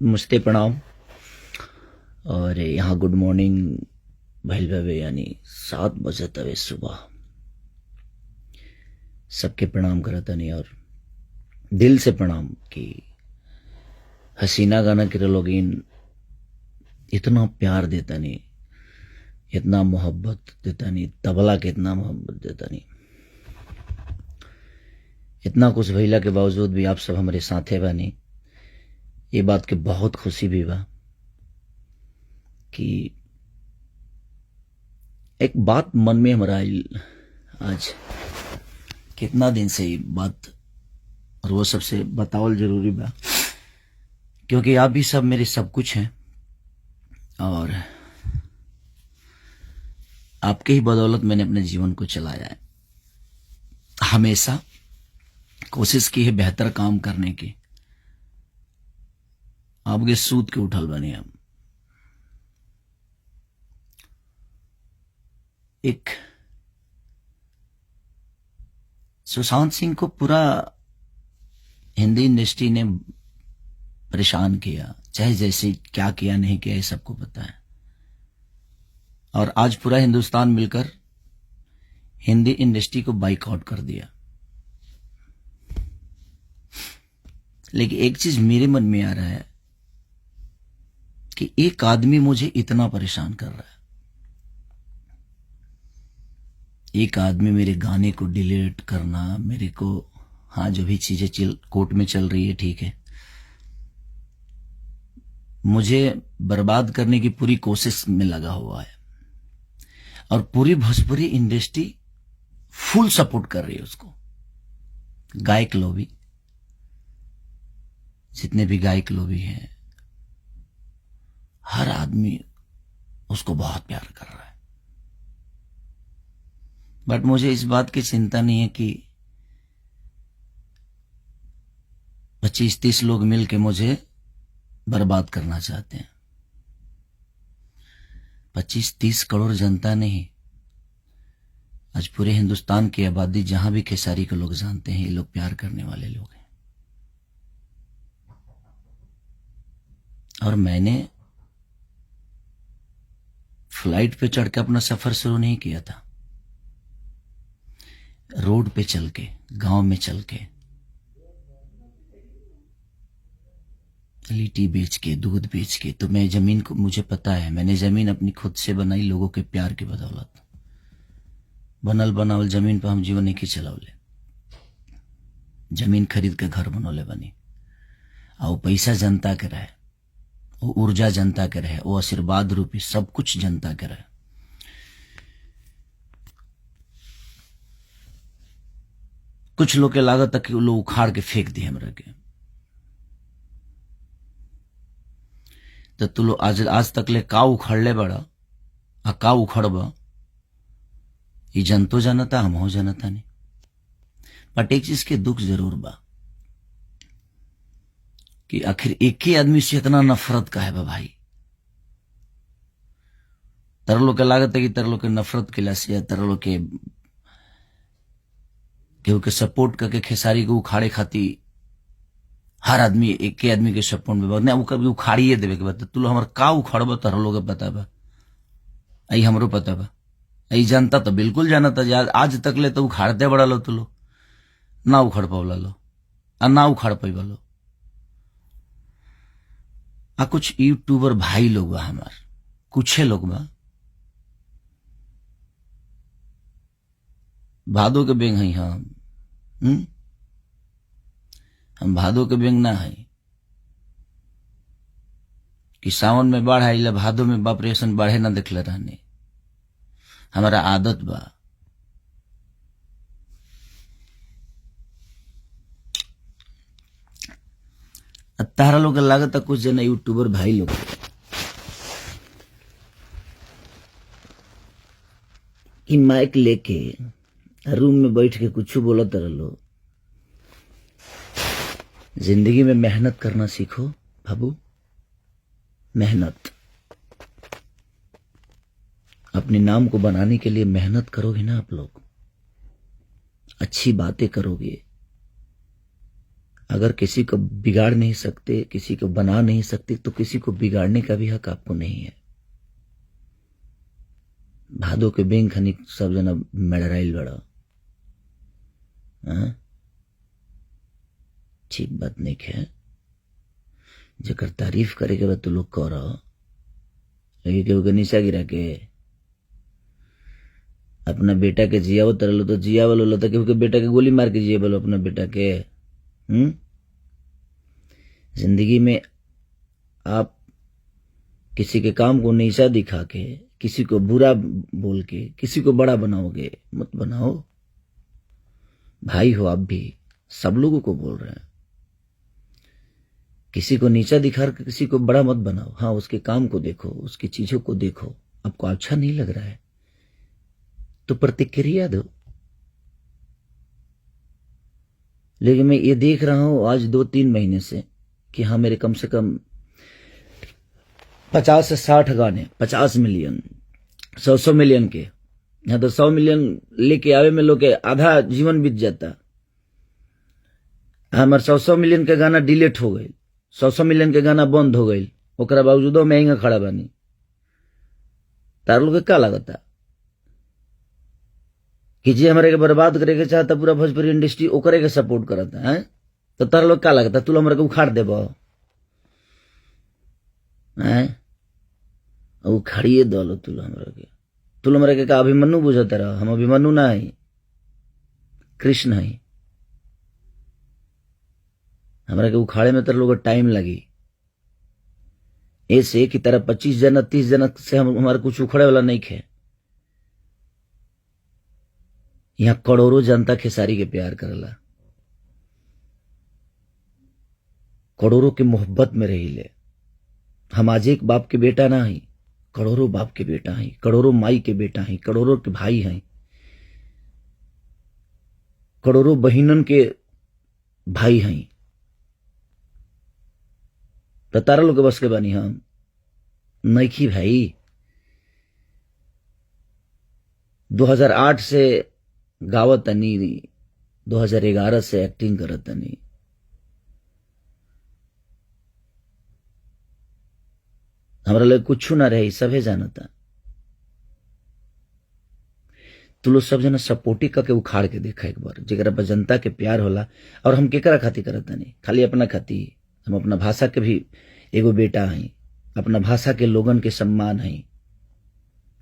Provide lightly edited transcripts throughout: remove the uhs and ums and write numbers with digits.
नमस्ते, प्रणाम। और यहाँ गुड मॉर्निंग भइल बावे, यानी 7 बजत हवे सुबह। सबके प्रणाम करतनी और दिल से प्रणाम कि हसीना गाना के लोगिन इतना प्यार देतानी, इतना मोहब्बत देतानी, तबला के इतना मोहब्बत देतानी। इतना कुछ भइला के बावजूद भी आप सब हमारे साथे बानी, ये बात के बहुत खुशी भी बा कि एक बात मन में हमारा आइल आज कितना दिन से ये बात और वो सबसे बतावल जरूरी बा, क्योंकि आप भी सब मेरे सब कुछ हैं और आपके ही बदौलत मैंने अपने जीवन को चलाया है। हमेशा कोशिश की है बेहतर काम करने की। आपके सूत के उठल बने हम। एक सुशांत सिंह को पूरा हिंदी इंडस्ट्री ने परेशान किया, चाहे जैसे क्या किया नहीं किया ये सबको पता है। और आज पूरा हिंदुस्तान मिलकर हिंदी इंडस्ट्री को बाइकआउट कर दिया। लेकिन एक चीज मेरे मन में आ रहा है कि एक आदमी मुझे इतना परेशान कर रहा है, एक आदमी मेरे गाने को डिलीट करना, मेरे को, हाँ जो भी चीजें कोर्ट में चल रही है ठीक है, मुझे बर्बाद करने की पूरी कोशिश में लगा हुआ है। और पूरी भोजपुरी इंडस्ट्री फुल सपोर्ट कर रही है उसको। गायक लोबी, जितने भी गायक लोबी हैं, हर आदमी उसको बहुत प्यार कर रहा है। बट मुझे इस बात की चिंता नहीं है कि 25-30 लोग मिलके मुझे बर्बाद करना चाहते हैं। 25-30 करोड़ जनता नहीं, आज पूरे हिंदुस्तान की आबादी जहां भी खेसारी को लोग जानते हैं, ये लोग प्यार करने वाले लोग हैं। और मैंने फ्लाइट पे चढ़ के अपना सफर शुरू नहीं किया था, रोड पे चल के, गांव में चल के, लिट्टी बेच के, दूध बेच के। तो मैं जमीन को, मुझे पता है, मैंने जमीन अपनी खुद से बनाई लोगों के प्यार की बदौलत। बनल बनावल जमीन पर हम जीवन नहीं चलावले, जमीन खरीद के घर बनौले बनी। और पैसा जनता के रहे, वो ऊर्जा जनता के रहे, वो आशीर्वाद रूपी सब कुछ जनता के रहे। कुछ लोग के लागत कि लोग उखाड़ के फेंक दिए हमरा के, तो तू लोग आज आज तक ले का उखड़ले बड़ा आ का उखड़ब, ये जनतो जानता, हम हो जानता नहीं। बट एक चीज के दुख जरूर बा कि आखिर एक ही आदमी से इतना नफरत का है बा भाई। तर लोग के लागत है कि तर लोग के नफरत के से या तर लोग के केहू के सपोर्ट करके खेसारी को उखाड़े खाती हर आदमी एक ही आदमी के सपोर्ट में नहीं, वो कभी उखाड़िए देवे के बाद तू लोग हमार का उखाड़ब तर लोग के पता बा, आई हमरो पता बा, आई जनता तो बिल्कुल जानता। आज तक ले तो उखाड़ते बड़ा लो तू लोग, ना उखाड़ पौला लो आ ना उखाड़ पैबा लो। आ कुछ यूट्यूबर भाई लोग बा हमार, कुछ लोग बा भादो के बेंग है हम, हम भादो के बेंग ना है कि सावन में बाढ़ आइला भादो में बाप रे ऐसन बाढ़े ना देखले रहने, हमारा आदत बा। तारा लोग लागत कुछ जना यूट्यूबर भाई लोग कि माइक लेके रूम में बैठ के कुछ बोलत रहो। जिंदगी में मेहनत करना सीखो बाबू, मेहनत, अपने नाम को बनाने के लिए मेहनत करोगे ना आप लोग, अच्छी बातें करोगे, अगर किसी को बिगाड़ नहीं सकते, किसी को बना नहीं सकते, तो किसी को बिगाड़ने का भी हक आपको नहीं है। भादो के बेंग खनी सब जना मेड़राइल बड़ा, ठीक बात नहीं है। जेकर तारीफ करे के बाद तो लोग कह रहा, लेकिन केहू के नीचा गिरा के अपना बेटा के जियावत रहो तो जियावल होला, तो केहू के बेटा के गोली मार के जियावल अपना बेटा के। जिंदगी में आप किसी के काम को नीचा दिखा के, किसी को बुरा बोल के किसी को बड़ा बनाओगे, मत बनाओ। भाई हो आप भी, सब लोगों को बोल रहे हैं, किसी को नीचा दिखा के किसी को बड़ा मत बनाओ। हाँ, उसके काम को देखो, उसकी चीजों को देखो, आपको अच्छा नहीं लग रहा है तो प्रतिक्रिया दो। लेकिन मैं ये देख रहा हूं आज 2-3 महीने से कि हाँ, मेरे कम से कम 50 से 60 गाने 50 मिलियन, 100 मिलियन के, यहाँ तो 100 मिलियन लेके आवे में लोग के आधा जीवन बीत जाता। हमारे 100 मिलियन के गाना डिलीट हो गई, 100 मिलियन के गाना बंद हो गई, ओकरा बावजूदो महंगा खड़ा बानी। तार लोग के का लगता कि जे हमारे के बर्बाद करे के चाहता पूरा भोजपुरी इंडस्ट्री ओकरे के सपोर्ट करता है, तो तार लोग का लगता तू हमारे के उखाड़ देब? उखाड़िए दलो तू हमरा के। तू हमरा के का अभिमन्यु बुझता रह? हम अभिमन्यु ना है, कृष्ण है। हमरा के उखाड़े में तर लोग टाइम लगी। ऐसे की तरह 25 जना 30 जना से हम हमारे कुछ उखड़े वाला नहीं खे। यहाँ करोड़ों जनता खेसारी के प्यार करला, करोड़ों के मोहब्बत में रही ले। हम आज एक बाप के बेटा ना है, करोड़ों बाप के बेटा हैं, करोड़ों माई के बेटा हैं, करोड़ों के भाई हैं, करोड़ों बहिनन के भाई हैं। तो तारा लोग के बस के बानी हम नईखी भाई। 2008 से गावत तनी, 2011 से एक्टिंग करत तनी। हमरा लगे कुछ ना रहे, सभे जानता। तू लोग सब जना सपोर्टी करके उखाड़ के देखा एक बार, जेकरा पर जनता के प्यार होला। और हम केकरा खातिर करत नहीं, खाली अपना खातिर। हम अपना भाषा के भी एगो बेटा हई, अपना भाषा के लोगन के सम्मान हई।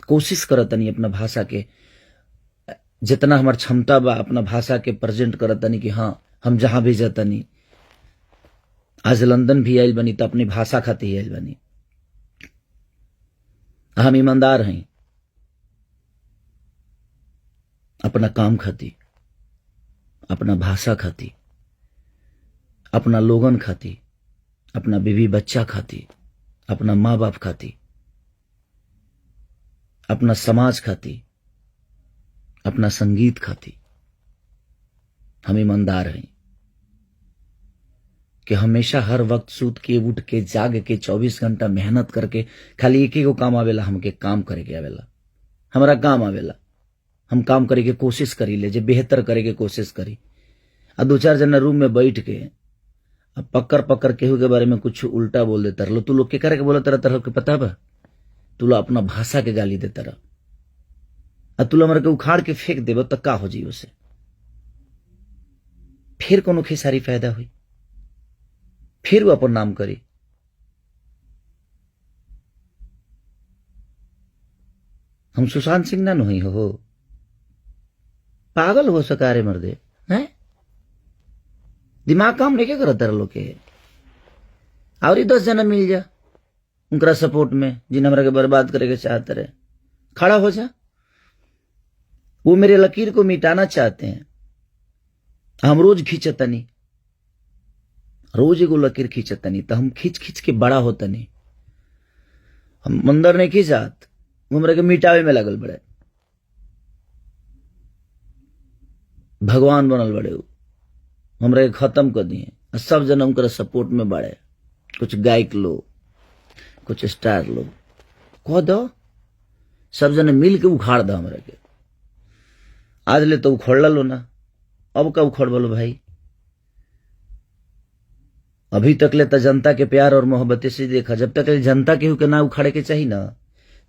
कोशिश करत नहीं अपना भाषा के जितना हमार क्षमता बा अपना भाषा के प्रेजेंट करत नहीं कि हाँ हम जहां भी जातनी। आज लंदन भी आयल बनी तो अपनी भाषा खातिर आयल बनी। हम ईमानदार हैं अपना काम खाती, अपना भाषा खाती, अपना लोगन खाती, अपना बीवी बच्चा खाती, अपना माँ बाप खाती, अपना समाज खाती, अपना संगीत खाती। हम ईमानदार हैं कि हमेशा हर वक्त सूत के उठ के जाग के 24 घंटा मेहनत करके खाली एक ही को काम आवेला, हमके काम करे के आवेला, हमारा काम आवेला। हम काम करे के कोशिश करी ले, जे बेहतर करे के कोशिश करी। आ 2-4 जना रूम में बैठ के अब पकड़ पकड़ केहू के बारे में कुछ उल्टा बोल देता रहो। तू लोग के करे के बोलता रह के पता बा? तू लोग अपना भाषा के गाली देता रह। आ तू लोग हमरा के उखाड़ के फेंक देब त का हो जी उसे? फिर कोनो खेसारी फायदा हुई? फिर वो अपन नाम करी। हम सुशांत सिंह ना नहीं हो, पागल हो सका रे मर्दे हैं? दिमाग काम नहीं क्या करता लोग के? और 10 जना मिल जा उनका सपोर्ट में, जिन हमरा के बर्बाद करे के चाहते रहे, खड़ा हो जा। वो मेरे लकीर को मिटाना चाहते हैं। हम रोज खींचतनी, रोज एगो लकीर खींचतनी, तो हम खींच खींच के बड़ा होतनी। हम अंदर नहीं खींचात, वो हमरा के मिटावे में लगल बड़े, भगवान बनल बड़े, हमरा के खत्म कर दिए। सब जन उनका सपोर्ट में बढ़े, कुछ गायक लोग, कुछ स्टार लोग, कह दो सब जन मिल के उखाड़ दो हमरा के। आज ले तो उखड़ लो ना, अब का उखड़ बोलो भाई? अभी तक ले तो जनता के प्यार और मोहब्बत से देखा, जब तक ले जनता केहू के ना उखाड़े के चाहिए ना,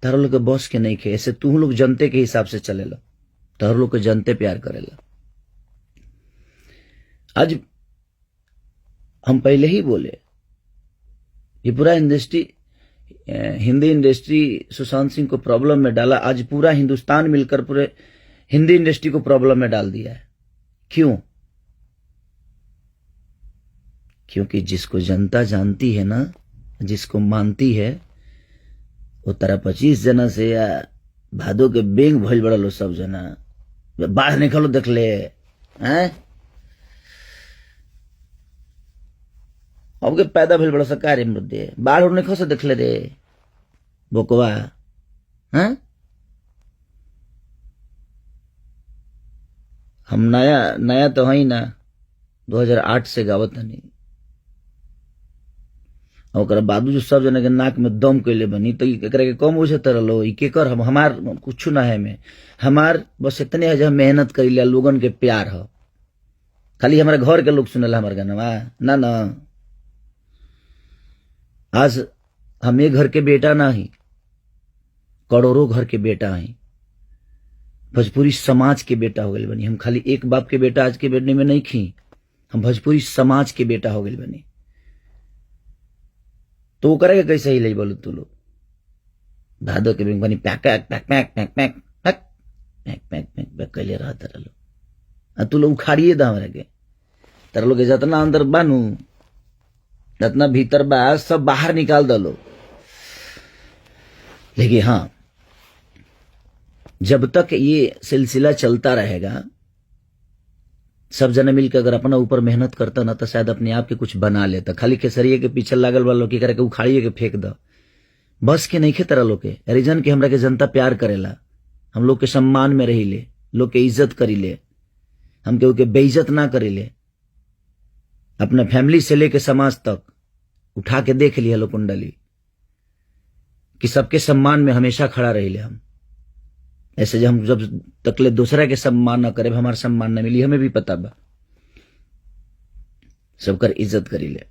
तारो लोग के बस के नहीं खे। ऐसे तू लोग जनते के हिसाब से चलेला, तारो लोग के जनते प्यार करेला। आज हम पहले ही बोले, ये पूरा इंडस्ट्री, हिंदी इंडस्ट्री सुशांत सिंह को प्रॉब्लम में डाला। आज पूरा हिंदुस्तान मिलकर पूरे हिंदी इंडस्ट्री को प्रॉब्लम में डाल दिया है। क्यों? क्योंकि जिसको जनता जानती है ना, जिसको मानती है, वो तारा 25 जना से या भादो के बेंग भइल बड़ा लो सब जना बाढ़ निकलो देख ले हैं। अब के पैदा भइल बड़ा सरकारी मुद्दे बाढ़ उड़ने खो से देख ले रे बोकवा हैं। हम नया नया तो है ना, 2008 से गावत हनी। ओकरा बाबू जो सब जना के नाक में दम कैले बनी, तो एकरा के कम बुझे तरलो ई के कर हम हमार कुछ ना है में हमार बस इतने है जो हम मेहनत करीले, लोगन के प्यार हो। खाली हमारे घर के लोग सुनेला हमार गाना ना ना। आज हम एक घर के बेटा ना ही, करोड़ों घर के बेटा ही, भोजपुरी समाज के बेटा हो गए बनी। हम खाली एक बाप के बेटा आज के बेटने में नहीं खी, हम भोजपुरी समाज के बेटा हो गए बनी। तो वो करेगा कैसे ही ले बोलो तू लोग भादो के बनी pack pack pack pack pack pack pack pack pack pack pack कैले रहा तारा लोग। आ तू लोग उखाड़िए दा हमरा के, तारा लोग जितना अंदर बानू जितना भीतर बा सब बाहर निकाल दलो। लेकिन हाँ, जब तक ये सिलसिला चलता रहेगा, सब जने मिलकर अगर अपना ऊपर मेहनत करता ना तो शायद अपने आप के कुछ बना लेता। खाली खेसरिए के पीछे लागल वालों की करे के उखाड़िए के फेंक दो, बस के नहीं खे तरह लोग के। रीजन के हमरा के जनता प्यार करेला, हम लोग के सम्मान में रही ले, लोग के इज्जत करी ले, हम केहू के बेइज्जत ना करी ले। अपना फैमिली से लेके समाज तक उठा के देख लिया लो कुंडली कि सबके सम्मान में हमेशा खड़ा रही ले हम। ऐसे जब हम जब तकले दूसरा के सम्मान न करे हमारा सम्मान न मिली, हमें भी पता बा। सबकर इज्जत करी ले।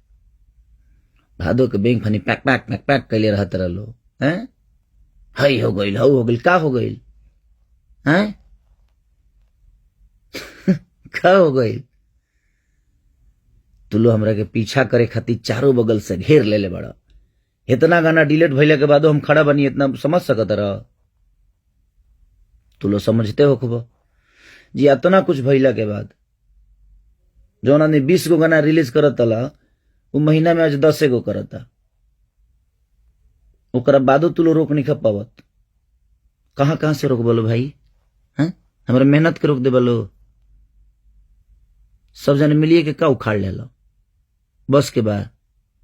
भादो के बैंक फनी पैक पैक पैक पैक कैले रहत रहो हैं, हई हो गइल हऊ हो गइल का हो गइल हैं का हो गइल। तू लो हमरा के पीछा करे खातिर चारों बगल से घेर ले ले बड़ा। इतना गाना डिलीट भइला के बादो हम खड़ा बनी, इतना समझ सकत रह तू लो समझते हो खूब जी। इतना कुछ भइला के बाद जौन आदमी 20 गो गाना रिलीज करतला वो महीना में आज 10 गो करता, ओकरा बादो तू लो रोक नहीं पावत। कहाँ कहाँ से रोक बोलो भाई हैं, हमारे मेहनत के रोक दे बोलो। सब जने मिलिए के का उखाड़ ले लो बस के बाद।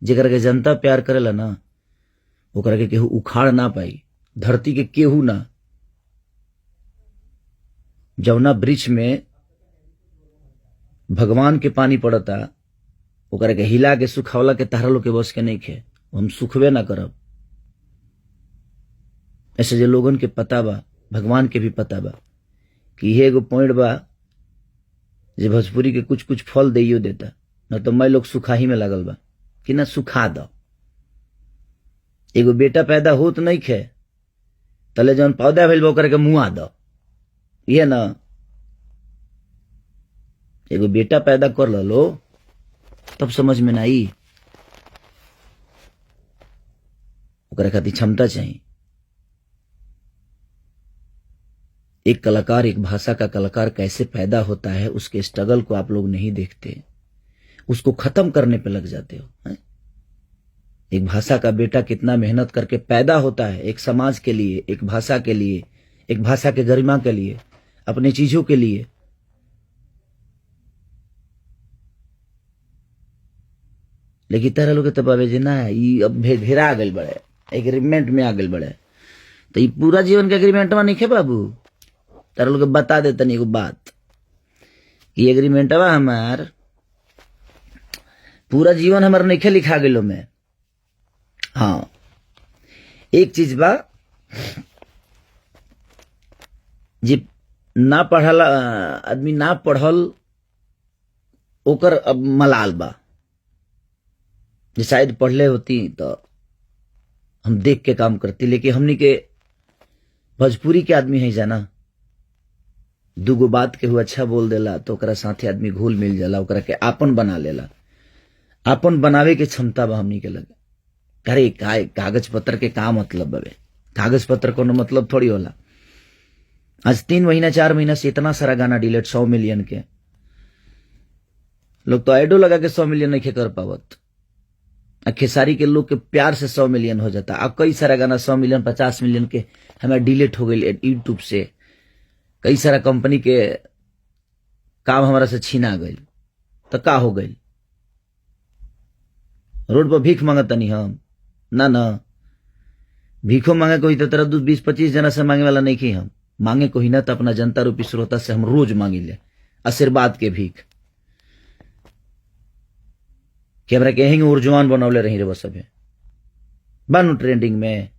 जेकरा के जनता प्यार करेला ना ओकरा के केहू उखाड़ ना पाई, धरती के केहू ना। जौना वृक्ष में भगवान के पानी पड़ता ओकरा के हिला के सुखावला के तारा लोग के बस के नहीं खे, हम सुखबे ना करब। ऐसे जे लोगन के पता बा, भगवान के भी पता बा कि ये एगो पॉइंट बा जे भोजपुरी के कुछ कुछ फल दियो देता, न तो मैं लोग सुखाही में लगल बा कि ना सुखा दो। एगो बेटा पैदा होत नहीं खे तले जौन पौधा भइल बा ओकरा के मुआ दो, ये ना एगो बेटा पैदा कर लो तब समझ में ना आई। ओकरा खातिर क्षमता चाहिए। एक कलाकार, एक भाषा का कलाकार कैसे पैदा होता है उसके स्ट्रगल को आप लोग नहीं देखते, उसको खत्म करने पे लग जाते हो है? एक भाषा का बेटा कितना मेहनत करके पैदा होता है एक समाज के लिए, एक भाषा के लिए, एक भाषा के गरिमा के लिए, अपने चीजों के लिए। लेकिन तारा लोग तो बाबे जी ना ई अब घेरा गल बड़े, एग्रीमेंट में आ गल बड़े, तो ई पूरा जीवन के एग्रीमेंट में नहीं खे बाबू। तारा लोग बता देता नहीं एगो बात कि एग्रीमेंटवा हमार पूरा जीवन हमार नहीं लिखा गलो में। हाँ, एक चीज बा जे ना पढ़ल आदमी, ना पढ़ल ओकर अब मलाल बा। जे शायद पढ़ले होती तो हम देख के काम करती, लेकिन हमनी के भोजपुरी के आदमी है जाना, दूगो बात केहू अच्छा बोल देला तो ओकरा साथे आदमी घुल मिल जाला, ओकरा के आपन बना लेला। आपन बनावे के क्षमता बा हमनी के लगे। अरे कागज पत्र के का मतलब बावे, कागज पत्र कोनो मतलब थोड़ी होला। आज 3 महीना 4 महीना से इतना सारा गाना डिलीट 100 मिलियन के, लोग तो एडो लगा के 100 मिलियन नहीं कर पावत। आ खेसारी के लोग के प्यार से 100 मिलियन हो जाता। अब कई सारा गाना 100 मिलियन 50 मिलियन के हमें डिलीट हो गई यूट्यूब से, कई सारा कंपनी के काम हमारा से छीना गई, तो का हो गई? रोड पर भीख मांगतनी हम ना ना, भीखो मांगे कोई तो तरह 20-25 जना से मांगे वाला नहीं की हम मांगे कोई ना, तो अपना जनता रूपी श्रोता से हम रोज मांगी ले आशीर्वाद के भीख कि हमरा के उर्जवान बनौले रही रे बस। अभी बनू ट्रेंडिंग में,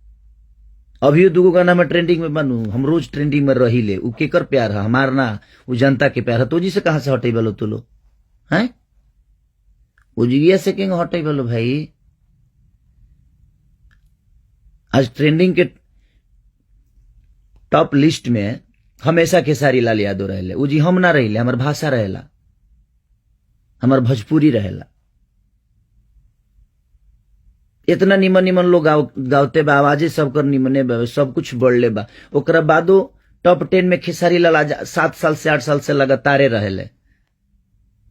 अभी दूगो गाना में ट्रेंडिंग में बनू, हम रोज ट्रेंडिंग में रही ले। उ केकर प्यार है हमार ना, उ जनता के प्यार है। तो जी से कहाँ से हटे बलो तू लो हैं, उजिया से के हटे बलो भाई। आज ट्रेंडिंग के टॉप लिस्ट में हमेशा खेसारी लाल यादव रहले, उ जी हम ना रहिले, हमार भाषा रहेला, हमार भोजपुरी रहेला। इतना निमन निमन लोग गावते बा, आवाजे सबकर निमने बा, सब कुछ बढ़ले बा, ओकरा बादो टॉप 10 में खेसारी लाल आज 7 साल से 8 साल से लगातारे रहेले।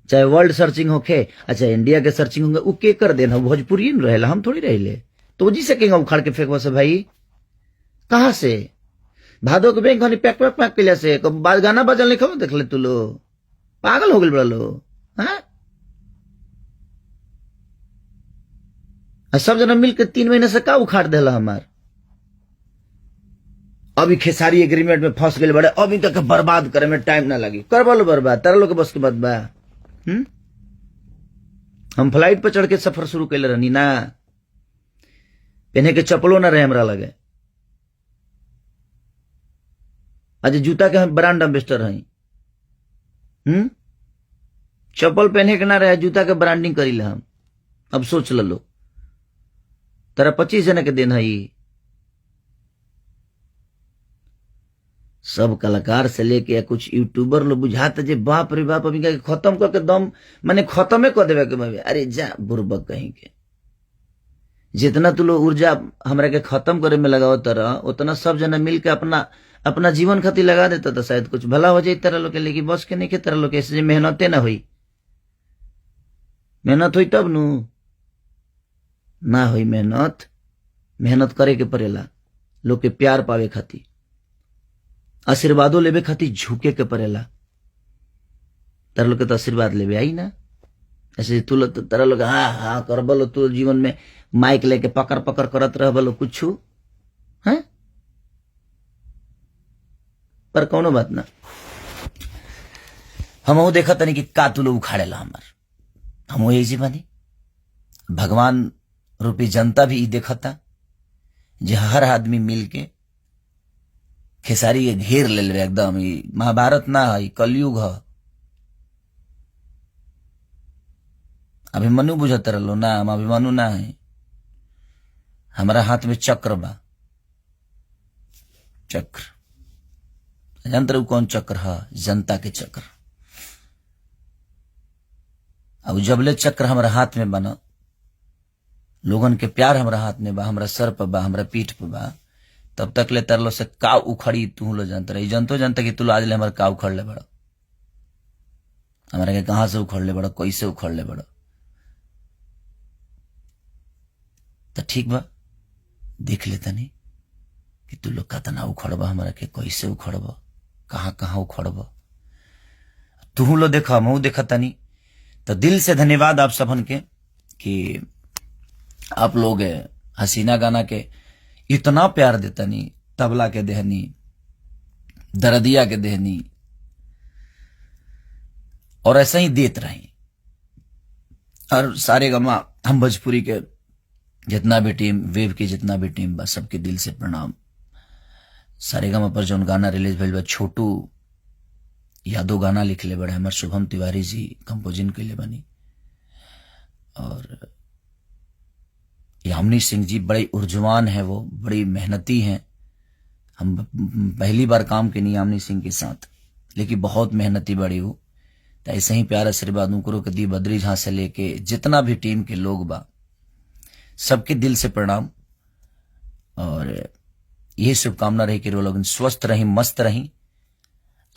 चाहे वर्ल्ड सर्चिंग होखे, अच्छा इंडिया के सर्चिंग होंगे, उ के कर देना भोजपुरी में रहेला, हम थोड़ी रहेले। तो जी से केंगा उखाड़ के फेंकवा से भाई, कहाँ से भादो के बैंक हनी पैक पैक पैक कैला से बाद गाना बजल नहीं खबर देख ले तू लो, पागल हो गइल बड़ा लो। हाँ सब जना मिलकर 3 महीना से का उखाड़ देला हमार। अभी खेसारी एग्रीमेंट में फंस गए बड़े, अभी तक बर्बाद करे में टाइम ना लगी, करवा लो बर्बाद, तारा लोग के बस के बात बा। हम फ्लाइट पर चढ़ के सफर शुरू कैले रहनी ना, पहने के चप्पलो ना रहे हमरा लगे, आज जूता के हम ब्रांड एम्बेसडर हई। चप्पल पहने के ना रहे, जूता के ब्रांडिंग करी हम। अब सोच लो तारा 25 जना के दिन है। सब कलाकार से लेके कुछ यूट्यूबर लोग बुझाते जे बाप रे बाप अभी के खत्म करके दम माने खत्मे कर देवे के। अरे जा बुरबक कहीं के, जितना तू लोग ऊर्जा हमरा के खत्म करे में लगाओ तरह, उतना सब जना मिल के अपना अपना जीवन खातिर लगा देता तो शायद कुछ भला हो जाए तरह लोग के। लेकिन बस के नहीं के तरह लोग के ऐसे मेहनते ना हुई, मेहनत हुई तब नू ना हुई मेहनत। मेहनत करे के पड़ेला लोग के प्यार पावे खातिर, आशीर्वादों लेवे खातिर झुके के पड़ेला। तारा लोग के तो आशीर्वाद लेवे आई ना, ऐसे तू लोग तारा लोग हाँ हाँ करबलो, तू जीवन में माइक लेके पकड़ पकड़ करत रहबलो कुछ है, पर कोनो बात ना। हम देखा तनी कि का तू लोग उखाड़ेला हमार, हम यही जी बानी। भगवान रूपी जनता भी देखता जे हर आदमी मिल के खेसारी के घेर ले ले एकदम। महाभारत ना है, कलयुग है। अभिमन्यु बुझत रहो ना, हम अभिमन्यु ना है, हमारा हाथ में चक्र बा, चक्र जानते रहो कौन चक्र है, जनता के चक्र। अब जबले चक्र हमारा हाथ में बना, लोगन के प्यार हमारा हाथ में बा, हमारा सर पर बा, हमारा पीठ पर बा, तब तक ले तरलो से का उखड़ी तू लो जानते रही। जनतो जनता कि तू आज ले हमारा का उखड़ ले बड़ा, हमारा के कहां से उखड़ ले बड़ा, कैसे उखड़ ले बड़ा। तो ठीक बा, देख लेता नहीं कि तू लोग कतना उखड़बा हमारा के, कैसे उखड़बा, कहां कहां उखड़बा। तू लो देखा, हम देखा तनी। तो दिल से धन्यवाद आप सबन के कि आप लोग हसीना गाना के इतना प्यार देतनी, तबला के देहनी, दरदिया के देहनी, और ऐसा ही देत रही। और सारे गमा हम भोजपुरी के जितना भी टीम, वेव की जितना भी टीम बा, सबके दिल से प्रणाम। सारे गमा पर जो गाना रिलीज भइल बा, छोटू यादव गाना लिखले बड़े, हमार शुभम तिवारी जी कंपोजिंग के लिए बनी, और यामिनी सिंह जी बड़े उर्जवान हैं, वो बड़ी मेहनती हैं। हम पहली बार काम के नहीं यामिनी सिंह के साथ, लेकिन बहुत मेहनती बड़ी वो। तो ऐसे ही प्यार आशीर्वाद उनको के दी। बद्री झा से लेके जितना भी टीम के लोग बा, सबके दिल से प्रणाम और यही शुभकामना रही कि वो लोग स्वस्थ रही, मस्त रही।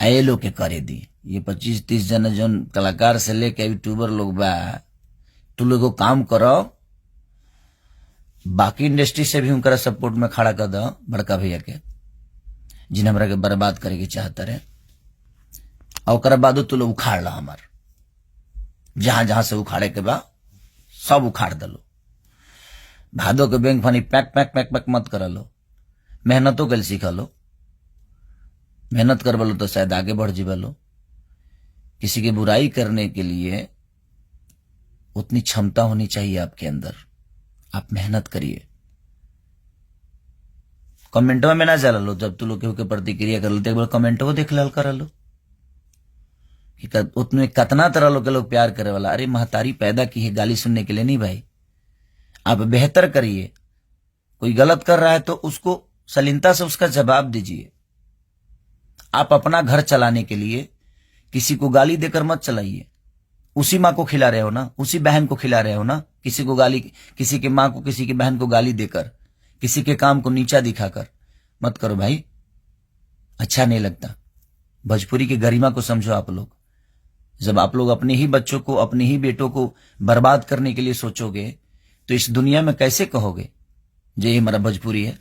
आए लोग के करे दी ये 25-30 जन जौन कलाकार से लेके यूट्यूबर लोग बा, तू लोग काम करो, बाकी इंडस्ट्री से भी उनका सपोर्ट में खड़ा कर दो बड़का भैया के, जिन हमरा के बर्बाद करे के चाहता रहे। और ओकरा बाद तू लोग उखाड़ ला हमार, जहां जहां से उखाड़े के बा सब उखाड़ दलो। भादो के बैंक फनी पैक पैक पैक पैक मत कर लो, मेहनतो कल सीखा लो। मेहनत कर लो तो शायद आगे बढ़ जीवा लो। किसी की बुराई करने के लिए उतनी क्षमता होनी चाहिए आपके अंदर। आप मेहनत करिए, कमेंटों में ना चला लो। जब तू लोग केहू के प्रतिक्रिया कर लो तो एक बार कमेंटो देख लाल कर लो कि उतने कतना तरह लोग के लोग प्यार करे वाला। अरे महतारी पैदा की है गाली सुनने के लिए नहीं भाई। आप बेहतर करिए, कोई गलत कर रहा है तो उसको सलीनता से उसका जवाब दीजिए। आप अपना घर चलाने के लिए किसी को गाली देकर मत चलाइए। उसी माँ को खिला रहे हो ना, उसी बहन को खिला रहे हो ना, किसी को गाली, किसी के माँ को, किसी की बहन को गाली देकर, किसी के काम को नीचा दिखाकर मत करो भाई, अच्छा नहीं लगता। भोजपुरी की गरिमा को समझो आप लोग। जब आप लोग अपने ही बच्चों को, अपने ही बेटों को बर्बाद करने के लिए सोचोगे तो इस दुनिया में कैसे कहोगे जे ये हमारा भोजपुरी है।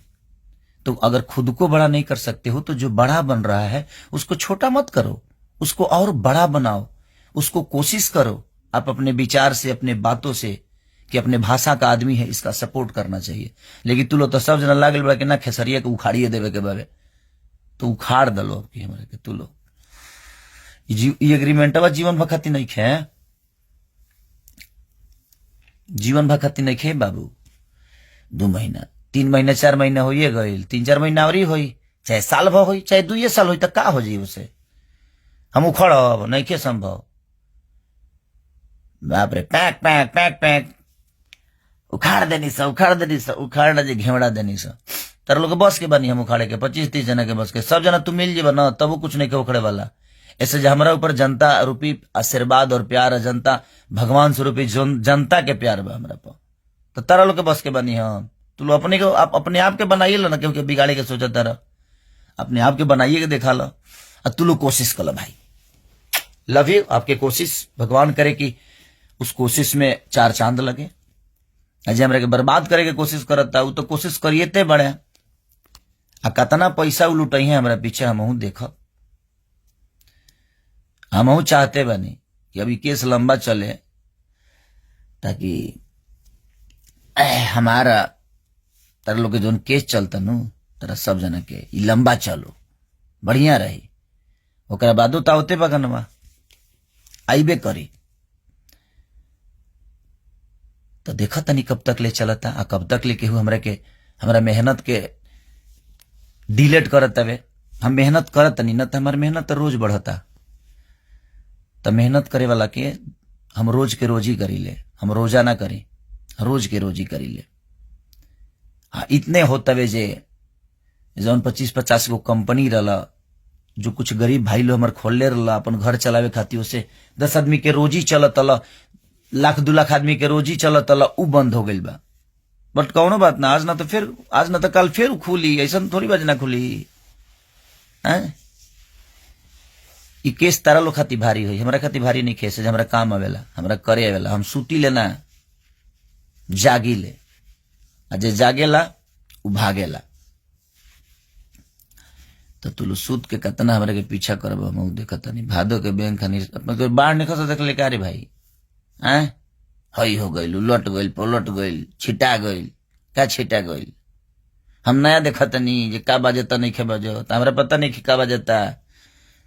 तो अगर खुद को बड़ा नहीं कर सकते हो तो जो बड़ा बन रहा है उसको छोटा मत करो, उसको और बड़ा बनाओ, उसको कोशिश करो आप अपने विचार से, अपने बातों से कि अपने भाषा का आदमी है, इसका सपोर्ट करना चाहिए। लेकिन तू लोग तो सब जना लागल बा कि ना खेसरिया के उखाड़िए देवे के बाबे, तो उखाड़ दलो अब हमारे के। तू लोग ई एग्रीमेंटवा जीवन भर खातिर नहीं खे, जीवन भर खातिर नहीं खे बाबू। 2 महीना, 3 महीना, 4 महीना होइए गईल, 3-4 महीना और होई, चाहे साल भर होई, चाहे 2 साल होई, तो का हो जाई उसे हम उखड़ब नहीं के संभव। बाप रे, पैक पैक पैक पैक उखाड़ देनी सा, उखाड़ देनी सा, उखाड़ जे घेवड़ा देनी सा। तार लोग बस के बनी हम उखाड़े के, 25-30 जना के बस के, सब जना तू मिल जेबा ना तब कुछ नहीं के उखड़े वाला। ऐसे जो हमारा ऊपर जनता रूपी आशीर्वाद और प्यार है, जनता भगवान स्वरूपी जनता के प्यार बा हमरा पर, तो तारा लोग के बस के बनी हम। तू लोग अपने को, आप अपने आप के बनाइए लो ना, क्योंकि बिगाड़े के सोचा तारा, अपने आप के बनाइए के देखा लो। और तू लोग कोशिश कर लो भाई, लव you. आपके कोशिश भगवान करे कि उस कोशिश में 4 चांद लगे। अजय हमरा के बर्बाद करे के कोशिश करता, वो तो कोशिश करिएते बड़े। आ कतना पैसा उ लुटई है हमरा पीछे, हमहू देखब, हमहू चाहते बनी कि अभी केस लंबा चले ताकि हमारा तारा लोग के जोन केस चलता नु, तारा सब जना के ई लंबा चलो, बढ़िया रही। ओकरा बादो तावते बगनवा आईबे करी। तो देखा तनी कब तक ले चलता, आ कब तक ले केहू हमरा के, हमरा मेहनत के डिलेट करत हवे। हम मेहनत करत नहीं ना, तो हमार मेहनत रोज बढ़ता। तो मेहनत करे वाला के हम रोज के रोज ही करी ले, हम रोजाना करी, रोज के रोज ही करी ले। हाँ, इतने होतवे जे जौन 25-50 गो कंपनी रहला, जो कुछ गरीब भाई लोग हमार खोलले रहला अपन घर चलावे खातिर, उसे 10 आदमी के रोजी चलत अला, 1-2 लाख आदमी के रोजी चलत अला, उ बंद हो गइल बा। बट कौनो बात ना, आज ना तो फिर, आज ना तो कल फिर खुली, ऐसा थोड़ी बात ना खुली। हैं ई केस तारा लोग खातिर भारी होई, हमरा खातिर भारी नहीं खेस, हमरा काम आवेला, हमरा करे आवेला। हम सूती लेना, जागी ले, आ जे जागेला उ भागेला। तो तू लोग सूत के कतना हमरा के पीछा करब हम देखत नहीं। भादो के बैंक खनी अपना तो बाढ़ निकल देख ले का रे भाई, हैं हई हो गइल, उलट गइल, पलट गइल, छिटा गइल, का छिटा गइल। हम नया देखत नहीं जे का बाजता नहीं खे बजो, त हमरा पता नहीं का बाजता।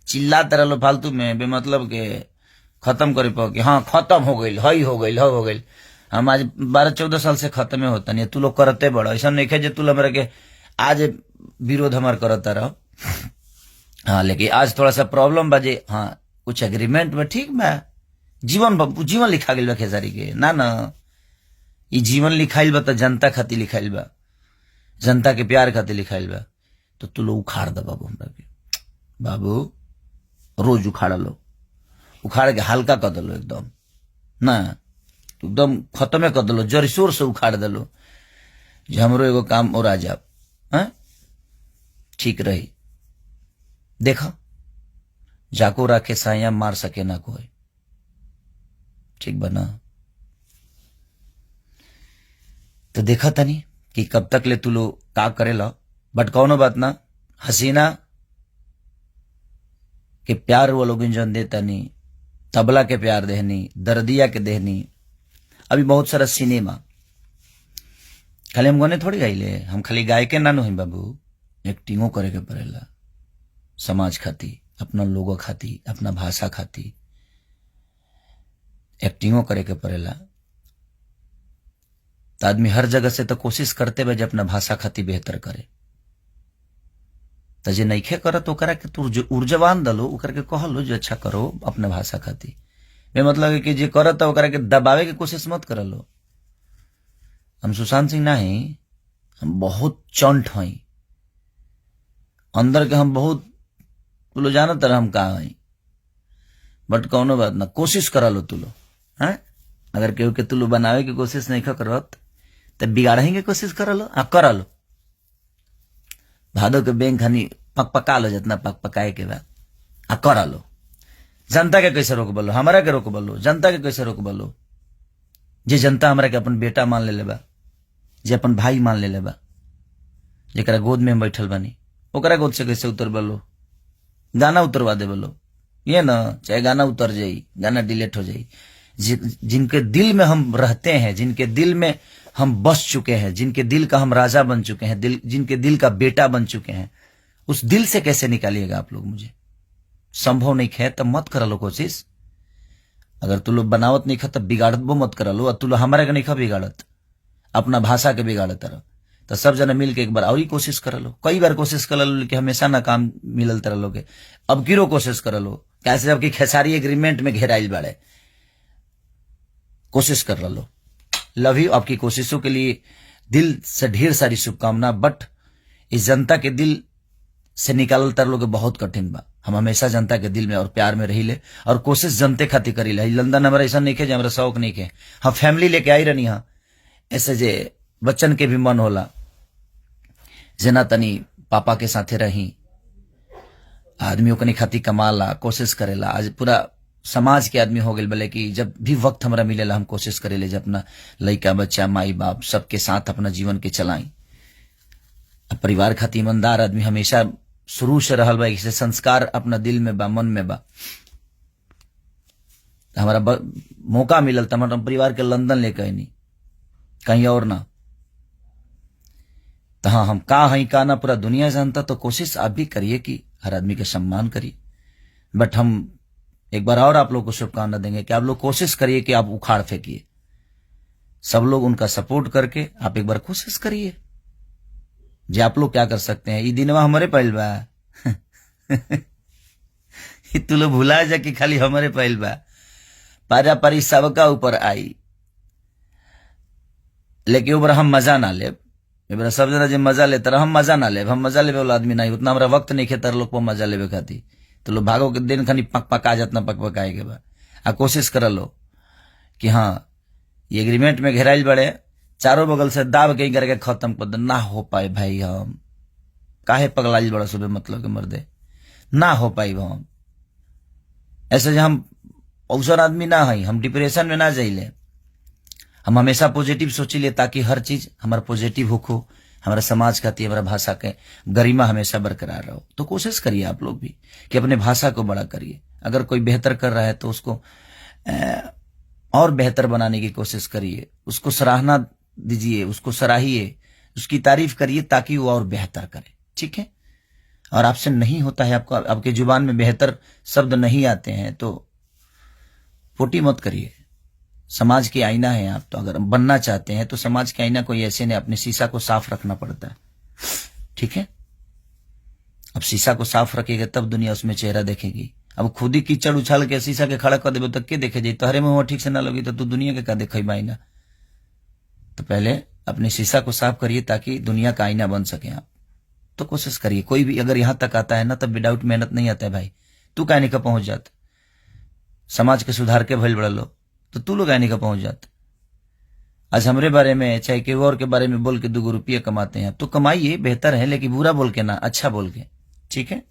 चिल्लात रहलो फालतू में बेमतलब के, खत्म करे पाओ कि हाँ खत्म हो गइल, हई हो गइल, हो गइल। हम आज 12-14 साल से खत्म होता नहीं, तू लोग करते बड़ा। ऐसा नहीं जे तू लोग हमरा के आज विरोध हमार करता रहो। हाँ, लेकिन आज थोड़ा सा प्रॉब्लम बाजे, हाँ कुछ एग्रीमेंट में ठीक बा, जीवन जीवन लिखा गइल बा खेसारी के ना ना ई जीवन लिखाइल बा त जनता खातिर लिखाइल बा, जनता के प्यार खातिर लिखाइल बा। तो तू लोग उखाड़ दे बाबू हमरा के, बाबू रोज उखाड़ लो, उखाड़ के हल्का कर दलो एकदम ना, एकदम खत्मे कर दलो, जरसोर से उखाड़ दलो जे हमरो एगो काम और आ जाब। हाँ ठीक रही। देखा जाको राखे साया मार सके ना कोई, ठीक बना। तो देखा तनी कि कब तक ले तू लोग का करेला, बट कौनो बात ना, हसीना के प्यार वो लोग जन देता नहीं, तबला के प्यार देहनी, दर्दिया के देहनी, अभी बहुत सारा सिनेमा खाली हम गने थोड़ी गाइले, हम खाली गाय के ना नहीं बाबू, एक्टिंगो करे के पड़ेला समाज खाती, अपना लोगों खाती, अपना भाषा खाती एक्टिंगो करे के पड़ेला। तो आदमी हर जगह से तो कोशिश करते बा जे अपना भाषा खाती बेहतर करे। तो जे नइखे करत ओकरा के तू ऊर्जावान दलो, ओकरा के कहलो जे अच्छा करो अपना भाषा खाती। बे मतलब है कि जे करत ओकरा के दबावे के कोशिश मत करलो। हम सुशांत सिंह नहीं, हम बहुत चंट हई अंदर के, हम बहुत तू लो जानत रह हम का हई, बट कौनो बात ना, कोशिश करलो तू लो। हैं अगर केहू के तू लो बनावे के कोशिश नहीं करत तो बिगाड़े के कोशिश करलो, आ करलो भादो के बैंक हनी पक पका लो जितना पक पकाए के बाद आ करलो। जनता के कैसे रोक बोलो, हमारा के रोक बोलो, जनता के कैसे रोक बोलो? जे जनता हमरा के अपन बेटा मान ले बा, जे अपन भाई मान ले बा, जेकरा गोद में हम बैठल बानी, ओकरा गोद से कैसे उतर बोलो? गाना उतरवा दे बोलो ये ना, चाहे गाना उतर जाई, गाना डिलीट हो जाई। जिनके दिल में हम रहते हैं, जिनके दिल में हम बस चुके हैं, जिनके दिल का हम राजा बन चुके हैं, दिल जिनके दिल का बेटा बन चुके हैं, उस दिल से कैसे निकालिएगा आप लोग मुझे? संभव नहीं है, तब मत करा लो कोशिश। अगर तू लोग बनावत नहीं खा तब बिगाड़त वो मत करा लो, और तू लोग हमारे के नहीं खा बिगाड़त, अपना भाषा के बिगाड़त रह। तो सब जना मिल के एक बार और ही कोशिश कर लो, कई बार कोशिश कर लो कि हमेशा ना काम मिलल तरह लोग के। अब किरो कोशिश कर लो, कैसे जबकि खेसारी एग्रीमेंट में घेराइल बाड़े, कोशिश कर लो। लव you, आपकी कोशिशों के लिए दिल से ढेर सारी शुभकामना। बट इस जनता के दिल से निकालल तर लोग बहुत कठिन बा। हम हमेशा जनता के दिल में और प्यार में रही ले और कोशिश जनते खातिर करी ले। लंदन हमारा ऐसा नहीं है, हमारा शौक नहीं है, हम फैमिली लेके आई रहनी। हाँ ऐसे जे बच्चन के भी मन होला जेना तनी पापा के साथे रही, आदमी ओकनी खातिर कमाला, कोशिश करेला। आज पूरा समाज के आदमी हो गए भले कि जब भी वक्त हमरा मिलेला हम कोशिश करेले जब अपना लइका बच्चा माई बाप सबके साथ अपना जीवन के चलाई। परिवार खातिर ईमानदार आदमी हमेशा शुरू से रहल बा, इसे संस्कार अपना दिल में बा, मन में बा। हमारा मौका मिलल त हम परिवार के लंदन लेके आईनी, कहीं और ना। तो हाँ, हम का हई का ना पूरा दुनिया जानता। तो कोशिश आप भी करिए कि हर आदमी के सम्मान करिए। बट हम एक बार और आप लोग को शुभकामना देंगे कि आप लोग कोशिश करिए कि आप उखाड़ फेंकिए, सब लोग उनका सपोर्ट करके आप एक बार कोशिश करिए जे आप लोग क्या कर सकते हैं। ये दिनवा हमारे पहल बा, तू लोग भुला जा कि खाली हमारे पहल बा, पारा पारी सबका ऊपर आई। लेकिन ऊपर हम मजा ना ले, एबरा सब जना जे मजा लेता हम मजा ना ले, हम मजा लेवे वाला आदमी नहीं, उतना हमारा वक्त नहीं खेतर लोग पर मजा लेवे खातिर। तो लोग भागो के दिन खानी पक पका जातना पक पकाए के बा। आ कोशिश कर लो कि हाँ ये एग्रीमेंट में घेराइल बड़े, चारों बगल से दाब के करके खत्म कर दे। ना हो पाए भाई, हम काहे पगलाइल बड़ा सुबह मतलब के मर्दे, ना हो पाई हम ऐसे। हम औसर आदमी ना है, हम डिप्रेशन में ना जाइले, हम हमेशा पॉजिटिव सोचिले ताकि हर चीज हमारा पॉजिटिव होखो, हमारा समाज खातिर, हमारा भाषा के गरिमा हमेशा बरकरार रहो। तो कोशिश करिए आप लोग भी कि अपने भाषा को बड़ा करिए। अगर कोई बेहतर कर रहा है तो उसको और बेहतर बनाने की कोशिश करिए, उसको सराहना दीजिए, उसको सराहिए, उसकी तारीफ करिए ताकि वो और बेहतर करे। ठीक है, और आपसे नहीं होता है, आपको आपके जुबान में बेहतर शब्द नहीं आते हैं तो पोटी मत करिए। समाज की आईना है आप, तो अगर बनना चाहते हैं तो समाज के आईना कोई ऐसे नहीं, अपने शीशा को साफ रखना पड़ता है। ठीक है, अब शीशा को साफ रखेगा तब दुनिया उसमें चेहरा देखेगी। अब खुद ही कीचड़ उछाल के शीशा के खड़ा कर देबे तो के देखे जाई? तोहरे मुंह ठीक से ना लगी तो तू दुनिया के का देखे आईना? तो पहले अपने शीशा को साफ करिए ताकि दुनिया का आईना बन सके आप। तो कोशिश करिए, कोई भी अगर यहां तक आता है ना तब विदाउट मेहनत नहीं आता है भाई। तू काहे नहीं का पहुंच जात? समाज के सुधार के भइल बड़ा लोग, तो तू लोग काहे नहीं का पहुंच जात? आज हमरे बारे में चाहे केहू और के बारे में बोल के 2 रुपये कमाते हैं, तो कमाइए, बेहतर है, लेकिन बुरा बोल के ना, अच्छा बोल के। ठीक है,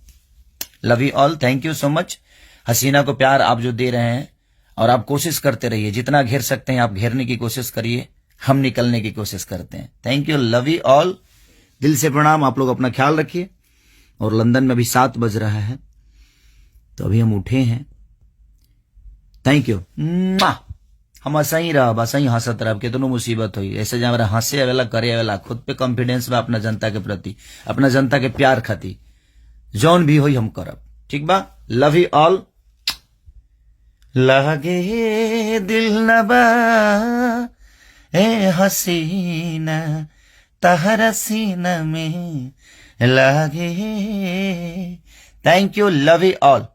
love you all, thank you so much. हसीना को प्यार आप जो दे रहे हैं, और आप कोशिश करते रहिए, जितना घेर सकते हैं आप घेरने की कोशिश करिए, हम निकलने की कोशिश करते हैं। Thank you, love you all, दिल से प्रणाम। आप लोग अपना ख्याल रखिए। और लंदन में अभी 7 बज रहा है, तो अभी हम उठे हैं। Thank you. हम असही रह, असही हंसत रह, कितनो मुसीबत हुई ऐसे जहाँ हंसे आवेला, करे आवेला, खुद पे कॉन्फिडेंस बा, अपना जनता के प्रति, अपना जनता के प्यार खाती जौन भी होई हम करब। ठीक बा, लव you all. लागे दिल न बा ए हसीना तहरा सीना में लागे। Thank you, love you all.